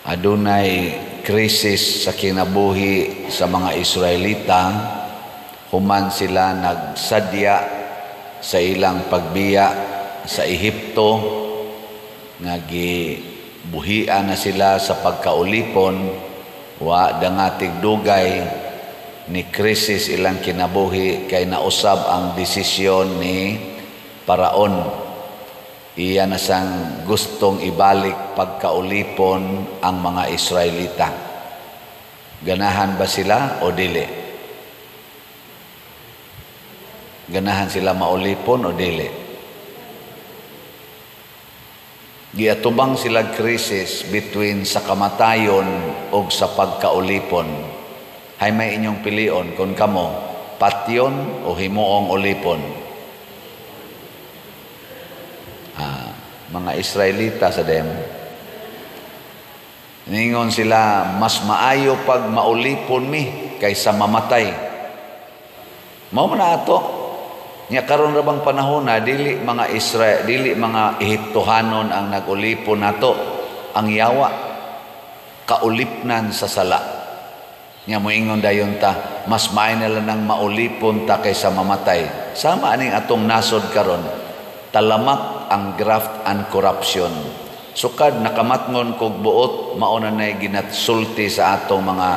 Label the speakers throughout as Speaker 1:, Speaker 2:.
Speaker 1: Adunay krisis sa kinabuhi sa mga Israelita human sila nagsadya sa ilang pagbiya sa Ehipto nga gibuhian na sila sa pagkaulipon. Wa dangatig dugay ni krisis ilang kinabuhi kay nausab ang desisyon ni Paraon. Iya na sang gustong ibalik pagkaulipon ang mga Israelita. Ganahan ba sila o dili? Ganahan sila maulipon o dili? Giatubang sila krisis between sa kamatayon o sa pagkaulipon. Hay may inyong pilion kung kamo patyon o himuong ulipon. Mga Israelita sa dem, ningon sila, mas maayo pag maulipon mi kaysa mamatay. Mao man ato. Nya karon ra bang panahon na dili mga Israel, dili mga Ehiptohanon ang nagulipon nato, ang yawa kaulipnan sa sala. Nya moingon dayon ta, mas maayo na lang nang maulipon ta kaysa mamatay. Sama aning atong nasod karon, talamak ang graft and corruption. Sukad nakamatngon kog buot, mao na nay ginatsulti sa atong mga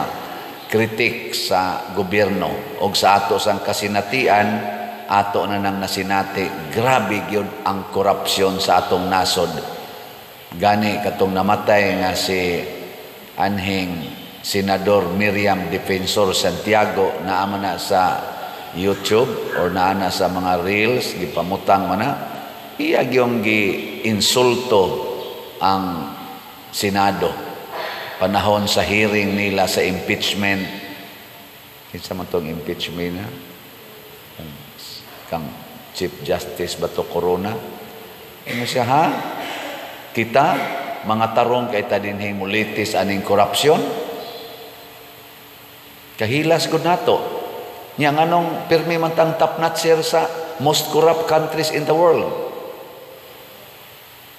Speaker 1: kritik sa gobyerno og sa ato sang kasinatian, ato na nang nasinati, grabe gyud ang korupsyon sa atong nasod. Gani katong namatay nga si anhing Senador Miriam Defensor Santiago, naa man na sa YouTube or naa na sa mga reels, gipamutang man na, iya gyung gi-insulto ang Senado panahon sa hearing nila sa impeachment. Kinsa man tong impeachment na? Kang Chief Justice Bato Corona. Ingon siya, ha? Kita, mga tarong kay ta dinhi mulitis aning korupsyon. Kahilas gud nato. Nya nganong pirmi man tang top notcher sa most corrupt countries in the world.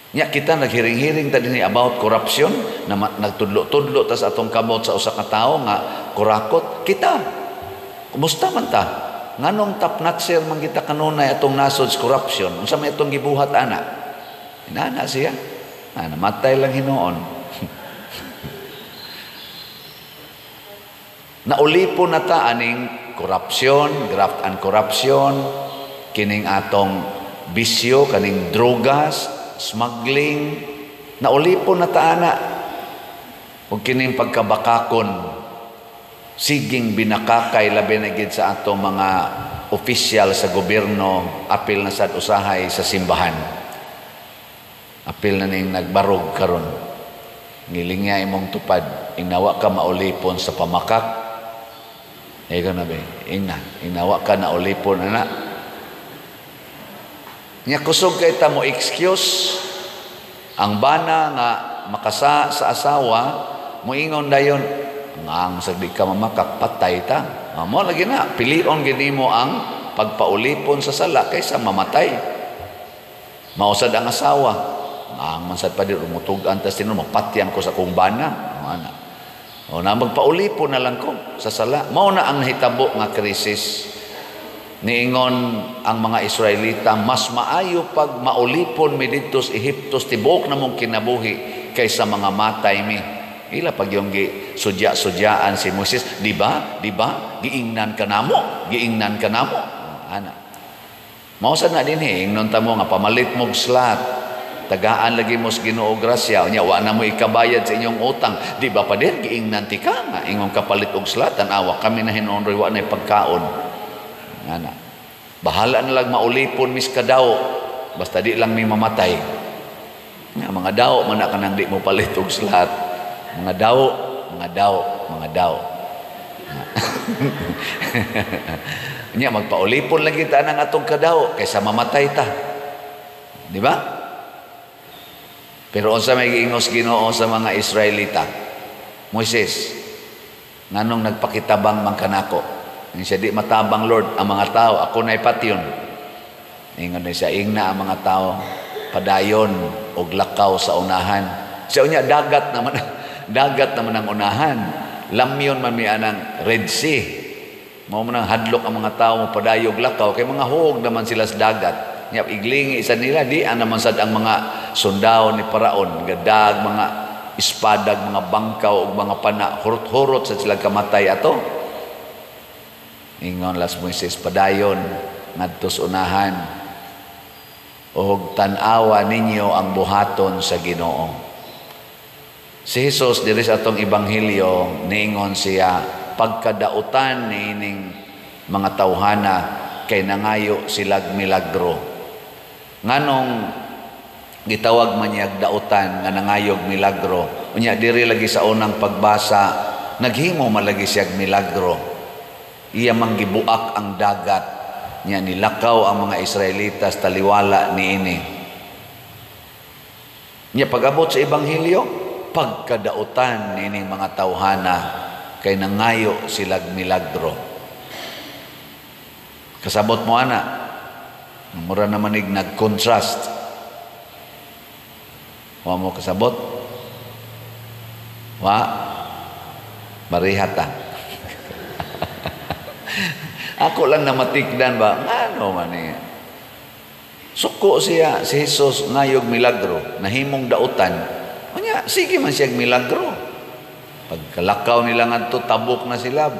Speaker 1: Nya kita naghiring-hiring ta dinhi about corruption, na nagtudlo-tudlo tas atong kamot sa usa ka tawo nga kurakot. Kita, kumusta man ta? Nganong top notcher man kita kanunay atong nasod sa corruption? Unsa may atong gibuhat ana? Inana siya. Ah, namatay lang hinuon. Naulipon na ta aning corruption, graft and corruption, kining atong bisyo, kaning drogas, smuggling, naulipon na ta ana. Ug kining pagkabakakon, siging binakakay labi na gid sa atong mga opisyal sa gobyerno, apil na sad usahay sa simbahan. Apil na ning nagbarog karon. Ngilingya imong tupad, inawa ka maulipon sa pamakak. Ikaw na ba? Ingna, inawa ka na ulipon ana. Nya kusog kay ta mo excuse ang bana nga makasa sa asawa, moingon dayon, ang sagdi ka mamakak, patay ta. Mo lagi na, pilion gid nimo ang pagpaulipon sa sala kaysa mamatay. Mausad ang asawa, ang mansad pa di rumutug-an tas tinuod, mapatyan ko sa akong bana. O, ana. O na magpaulipon na lang ko sa sala. Mao na ang nahitabo nga krisis. Niingon ang mga Israelita, mas maayo pag maulipon mi didto sa Ehipto tibuok namong kinabuhi kaysa mga matay mi. Ila pag yung sudya-sudyaan si Moses, di ba? Di ba? Giingnan ka namo, giingnan ka namo. Ana. Mao sad na dinhi, ingnon ta mo nga pamalit mog slat. Tagaan lagi mo sa Ginoo grasya, unya wa na mo ikabayad sa inyong utang. Di ba pa din giingnan ti ka nga ingong kapalit og slat, tan-awa kami na hinuon roy wa na pagkaon. Ana. Bahala na lang maulipon mis kadaw, basta di lang mi mamatay. Nga mga daw man na kanang di mo palit og slat. Mga daw, mga daw, mga daw. Nya magpaulipon lang kita nang atong kadaw kaysa mamatay ta. Di ba? Pero unsa may giingos Ginoo sa mga Israelita? Moises, nganong nagpakitabang man kanako? Ingon siya, di matabang Lord ang mga tao, ako na'y patyon. Ingon siya, ingna ang mga tao, padayon og lakaw sa unahan. Siya unya dagat naman. Dagat naman ang unahan. Lamyon man mi anang Red Sea. Mao man ang hadlok ang mga tao mo padayog lakaw kay mga huog naman sila sa dagat. Nya iglingi isa nila di ang naman sad ang mga sundao ni Paraon, gadag mga espadag, mga bangkaw ug mga pana, hurot-hurot sa sila kamatay ato. Ingon las Moises, padayon ngadto sa unahan. Og tan-awa ninyo ang buhaton sa Ginoo. Si Jesus diri sa atong ebanghelyo niingon siya pagkadautan niining mga tawhana kay nangayo silag milagro. Nganong gitawag man niyag dautan nga nangayog milagro? Unya diri lagi sa unang pagbasa naghimo man lagi siyag milagro. Iya man gibuak ang dagat, nya nilakaw ang mga Israelitas taliwala niini. Nya pag-abot sa ebanghelyo, pagkadautan niining mga tawhana kay nangayo silag milagro. Kasabot mo ana, mura naman ig nag-contrast. Wa mo kasabot? Wa? Marihata. Ako lang namatikdan ba? Ano man eh. Suko siya, si Jesus ngayog milagro, nahimong dautan. Unya, sige man siya milagro. Pagkalakaw nila ngadto, tabok na sila.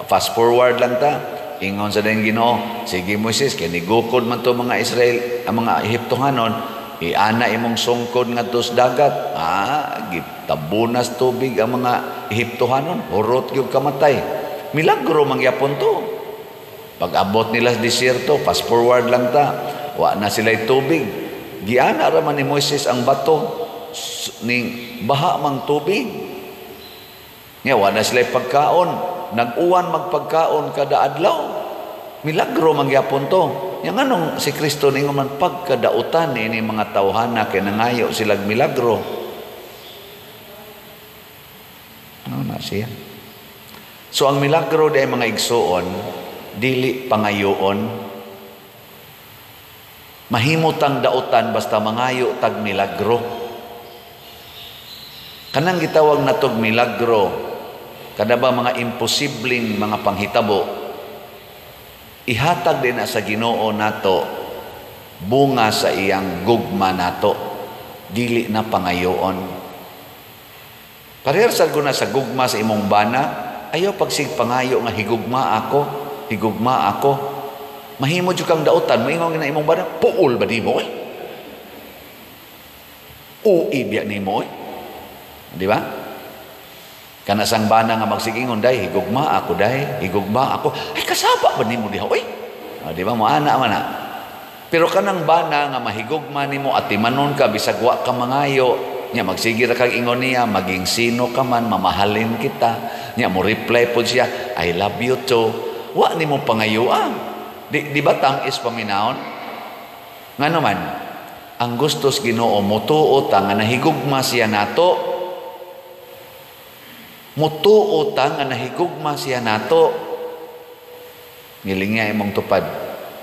Speaker 1: Fast forward lang ta. Ingon sa dayong Ginoo, sige Moises, kay nigukod man to mga Israel, ang mga Ehiptohanon, iana imong sungkod ngadto sa dagat. Ah, gitabunas tubig ang mga Ehiptohanon, hurot gyud kamatay. Milagro mangyapon to. Pag-abot nila sa desierto, fast forward lang ta, wa na sila'y tubig. Giana ra man ni Moises ang bato ning baha mang tubig. Nya wa na sila'y pagkaon, nag-uwan magpagkaon kada adlaw. Milagro mangyapon to. Nya nganong si Kristo ningon man pagkadautan niini mga tawhana kay nangayo silag milagro. Ano na siya? So ang milagro di ay mga igsuon, dili pangayoon. Mahimutang dautan basta mangayo tag milagro. Kanang gitawag natog milagro, kada ba mga imposibleng mga panghitabo, ihatag din na sa Ginoo nato bunga sa iyang gugma nato, dili na pangayoon. Parehas sad guna sa gugma sa imong bana, ayaw pagsig pangayo nga higugma ako, higugma ako. Mahimo jud kang dautan, moingon na imong bana, puol ba nimo eh? Ui biya nimo eh? Di ba? Kana sang bana nga magsigingon, day, higugma ako, day, higugma ako. Ay, kasaba ba nimo diha, oy? O, di ba? Moana man na. Pero kanang bana nga mahigugma nimo at timanon ka, bisag wa ka mangayo, nya magsige ra kag ingon niya, maging sino ka man, mamahalin kita. Nya mo reply pod siya, I love you too. Wa nimo pangayoa. Di ba tam-is paminahon? Ngano man, ang gustos Ginoo motuo ta nga nahigugma siya nato. Mutuo ta nga nahigugma siya nato. Ngilinga imong tupad.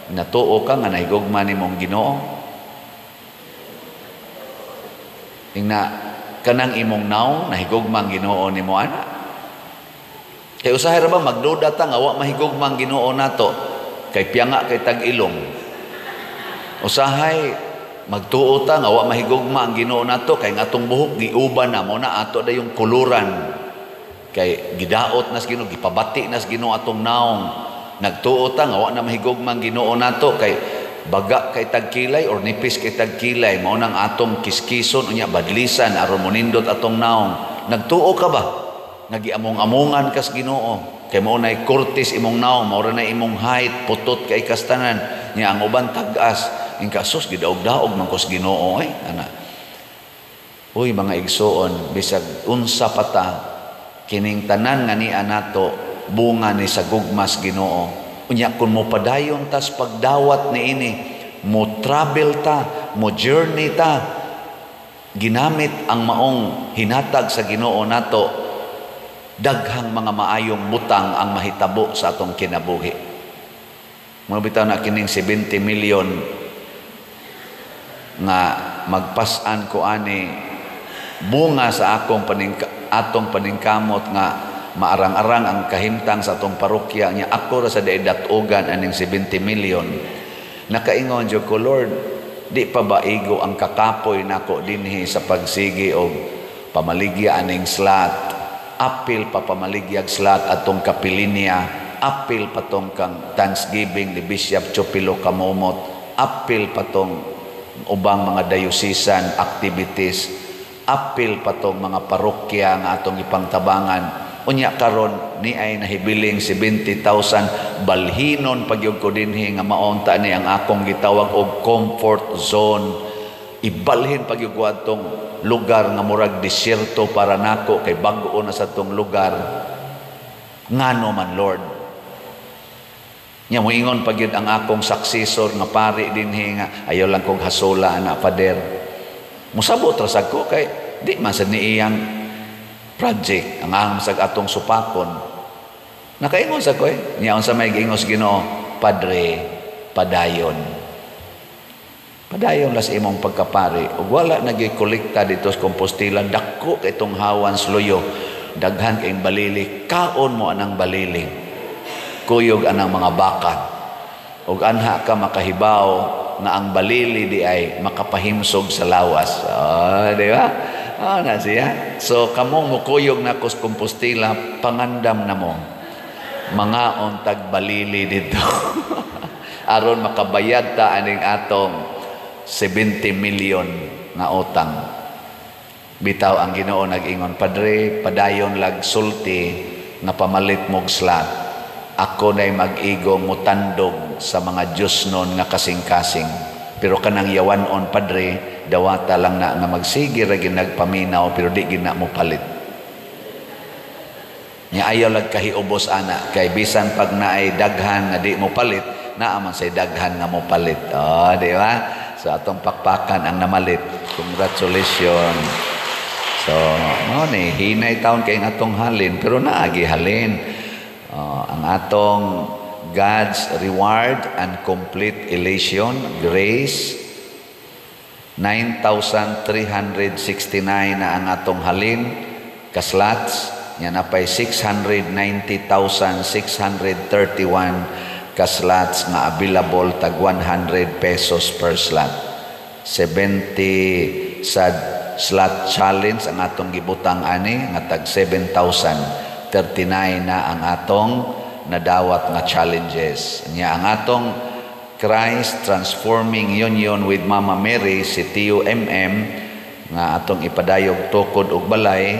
Speaker 1: Natuo ka nga nahigugma nimong Ginoo. Ingna kanang imong naong nahigugma ang Ginoo nimo ana. Kay usahay ra ba magduda ta nga wa mahigugma ang Ginoo nato kay piyanga kay tag-ilong. Usahay magtuo ta nga wa mahigugma ang Ginoo nato kay nga atong buhok giuban na mo na ato dayong kuluran. Kay gidaot nas Ginoo, gipabati nas Ginoo atong naong. Nagtuo ta nga wa na mahigugma ang Ginoo nato kay baga kay tagkilay or nipis kay tagkilay, mao nang atong kiskison unya badlisan aron monindot atong naong. Nagtuo ka ba? Nagiamong-amongan kas Ginoo kay mao nay kurtis imong naong, mao ra na imong height, putot kay kastanan nya ang uban tag-as. Ingka sus gidaog-daog man kus Ginoo ay ana. Uy mga igsuon, bisag unsa pa ta kining tanan nga niya nato bunga ni sa gugmas Ginoo. Unya kun mo padayon tas pagdawat niini, mo travel ta, mo journey ta, ginamit ang maong hinatag sa Ginoo nato, daghang mga maayong butang ang mahitabo sa atong kinabuhi. Mga bitaw na kining 70 million nga magpas-an ko ani Bunga sa akong atong paningkamot nga maarang-arang ang kahimtang sa atong parokya nya ako ra sa dat-ogan aning 70 million. Nakaingon jud ko, "Lord, di pa ba igo ang kakapoy nako dinhi sa pagsigi og pamaligya aning slot, apil pa pamaligyag slot atong kapilinya, apil pa tong kang Thanksgiving ni Bishop Chopilo Camomot, apil pa tong ubang mga diocesan activities, apil pa tong mga parokya nga atong ipangtabangan. Unya karon ni ay nahibiling 70,000, balhinon pagyud ko dinhi nga maunta ni ang akong gitawag og comfort zone. Ibalhin pagyud ko atong lugar nga murag disyerto para nako kay bag-o na sa tong lugar. Ngano man, Lord?" Nya moingon pa gyud ang akong successor nga pari dinhi nga ayaw lang kong hasula ana, Father. Musabot ra sad ko kay di man sad ni iyang project ang ang sag atong supakon. Nakaingon sa ko eh. Nya unsa may giingos Ginoo, "Padre, padayon. Padayon las imong pagkapari. Ug wala na kolekta dito sa Compostela, dako kay itong hawan sluyo. Daghan kayong balili, kaon mo anang balili. Kuyog anang mga baka. Ug anha ka makahibaw nga ang balili di ay makapahimsog sa lawas." Oh, di ba? Oh, na siya. So kamong mukuyog na sa Compostela, pangandam na mo. Mga untag balili dito. Aron makabayad ta aning atong 70 million nga utang. Bitaw ang Ginoo nag-ingon, "Padre, padayon lag sulti nga pamalit mog slot. Ako na'y mag-igong mutandog sa mga Diyos nun nga kasing-kasing. Pero kanang yawanon, Padre, dawata lang na nga magsige ra gid nagpaminaw pero di gid na mo palit." Nya ayaw lag kahiubos ana kay bisan pag naay daghan nga di mo palit, naa man say daghan nga mo palit. Oh, di ba? So atong pakpakan ang namalit. Congratulations. So, mao ni hinay taon kay atong halin pero naagi halin. Ang atong God's reward and complete elation, grace, 9,369 na ang atong halin kaslots nya napay 690,631 kaslots nga available, tag 100 pesos per slot. 70 sa slot challenge ang atong gibutang ani nga tag 7,039 na ang atong nadawat nga challenges. Nya ang atong Christ Transforming Union with Mama Mary, si TUMM, nga atong ipadayog tukod og balay,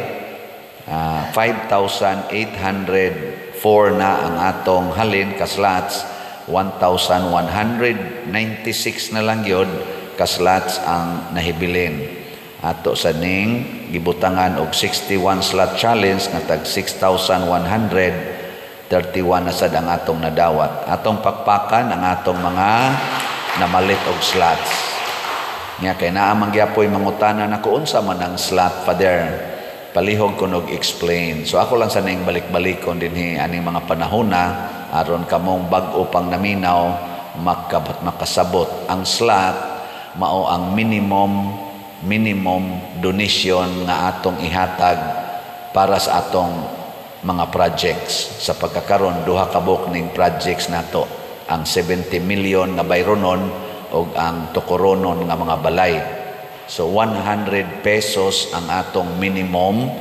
Speaker 1: 5,804 na ang atong halin kaslots, 1,196 na lang yun kaslots ang nahibilin. Ato sa ning gibutangan og 61 slot challenge nga tag 6,131 na sad ang atong nadawat. Atong pakpakan ang atong mga namalit og slots. Nya kay naa man gyapoy mangutana nako, "Unsa man ang slot, Father?" Palihog ko og explain. So ako lang sa ning balik-balikon dinhi aning mga panahona aron kamong bag-o pang naminaw makasabot. Ang slot mao ang minimum minimum donation nga atong ihatag para sa atong mga projects. Sa pagkakaron, duha ka buok ning projects nato, ang 70 million nga bayronon ug ang tukoronon nga mga balay. So 100 pesos ang atong minimum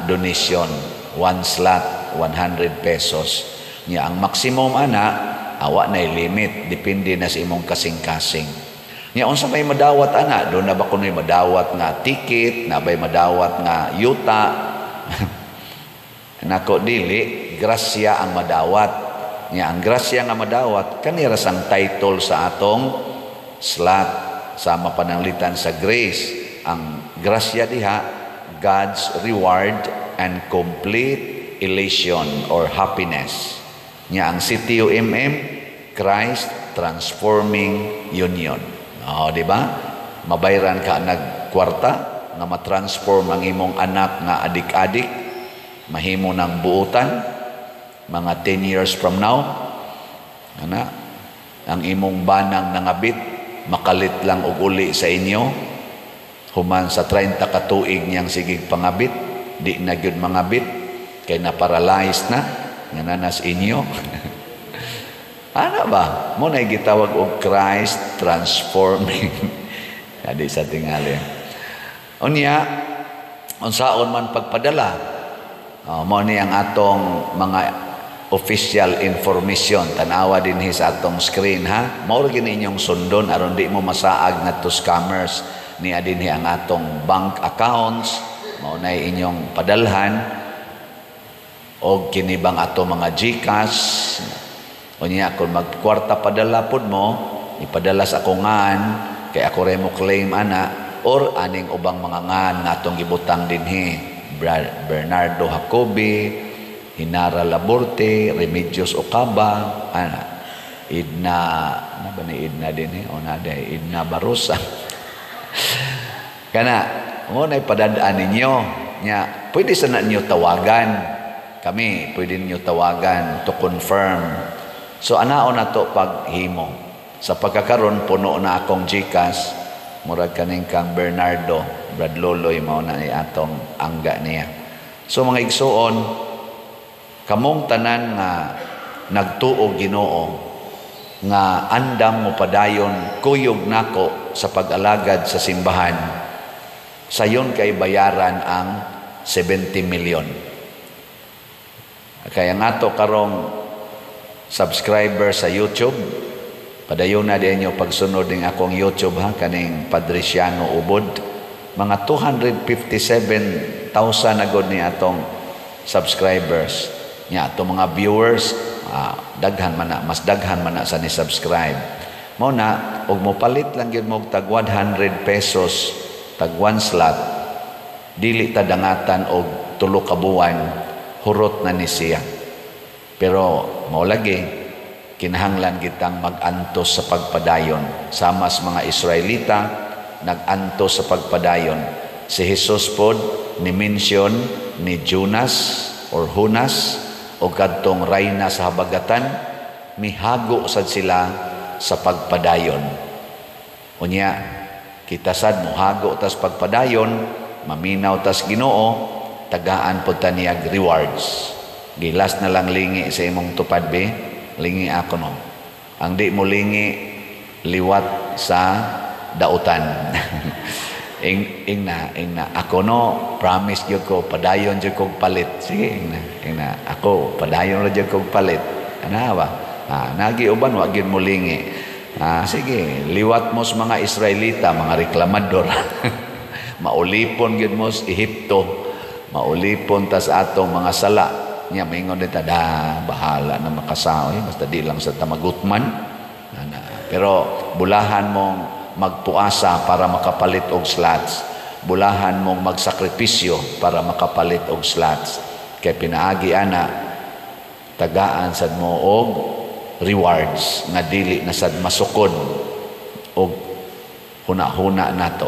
Speaker 1: donation, one slot 100 pesos. Nya ang maximum ana awa na limit, depende na sa imong kasing-kasing. Nya unsa may madawat ana? Do na ba kunoy madawat nga ticket, na bay madawat nga yuta? Nako, dili, grasya ang madawat. Nya ang grasya nga madawat kanira sang title sa atong slot, sama pananglitan sa grace. Ang grasya diha, God's reward and complete elation or happiness. Nya ang CTUMM, Christ Transforming Union. Oh, di ba? Mabayran ka nagkwarta nga matransform ang imong anak nga adik-adik, mahimo ng buutan mga 10 years from now. Ana, ang imong banang nangabit makalit lang og uli sa inyo. Human sa 30 ka tuig niyang sigig pangabit, di na gyud mangabit kay na paralyzed na nga nanas inyo. Ana ba? Mo na gitawag og Christ transforming. Adi sa tingali. Unya, unsaon man pagpadala? Mo ni ang atong mga official information. Tanawa dinhi sa atong screen, ha. Mao ra gini inyong sundon aron di mo masaag ngadto scammers. Niya dinhi ang atong bank accounts, mao na inyong padalhan og kini bang ato mga GCash. Unya kung magkwarta padala pod mo, ipadala sa akong ngan kay ako re mo claim ana, or aning ubang mga ngan nga atong gibutang dinhi: Bernardo Jacobi, Hinara Laborte, Remedios Ocaba, ana, Idna, na ba ni Idna dinhi? O na day, Idna Barosa. Kana, mo na ipadadaan ninyo. Nya, pwede sa na ninyo tawagan. Kami, pwede ninyo tawagan to confirm. So, anaon na to paghimo. Sa pagkakaron, puno na akong GCash. Murag kaning kang Bernardo, Brad Loloy, mao na ni atong angga niya. So, mga igsuon, kamong tanan nga nagtuo Ginoo nga andam mo padayon kuyog nako sa pag-alagad sa simbahan, sayon kay bayaran ang 70 million. Kaya nga to karong subscriber sa YouTube, padayon na din nyo pagsunod ning akong YouTube, ha, kaning Padriciano Ubod. Mga 257,000 na gud ni atong subscribers. Nya ato mga viewers, daghan man na, mas daghan man na sa ni subscribe. Mao na og mopalit lang gyud mo tag 100 pesos tag one slot, dili ta dangatan og 3 ka buwan, hurot na ni siya. Pero mao lagi kinahanglan kitang mag-antos sa pagpadayon. Sama sa mga Israelita nag-antos sa pagpadayon. Si Jesus pod ni mention ni Jonas or Jonas o kadtong rayna sa habagatan, mihago sad sila sa pagpadayon. Unya kita sad mohago tas pagpadayon, maminaw tas Ginoo, tagaan pod ta niyag rewards. Gilas na lang lingi sa imong tupad be, lingi ako no. Ang di mo lingi, liwat sa dautan. Ing, ing na, ing na. Ako no, promise gyud ko, padayon gyud kog palit. Sige, ing na, ing na. Ako, padayon ra gyud kog palit. Ana ba? Nagi uban, wa gyud mo lingi. Sige, liwat mo sa mga Israelita, mga reklamador. Maulipon gyud mo sa Ehipto. Maulipon tas atong mga sala. Nya maingon din ta, da, bahala na makasaoy, basta di lang sa tamagutman. Ana. Pero bulahan mong magpuasa para makapalit og slots. Bulahan mong magsakripisyo para makapalit og slots. Kay pinaagi ana, tagaan sad mo og rewards nga dili na sad masukod og huna-huna nato.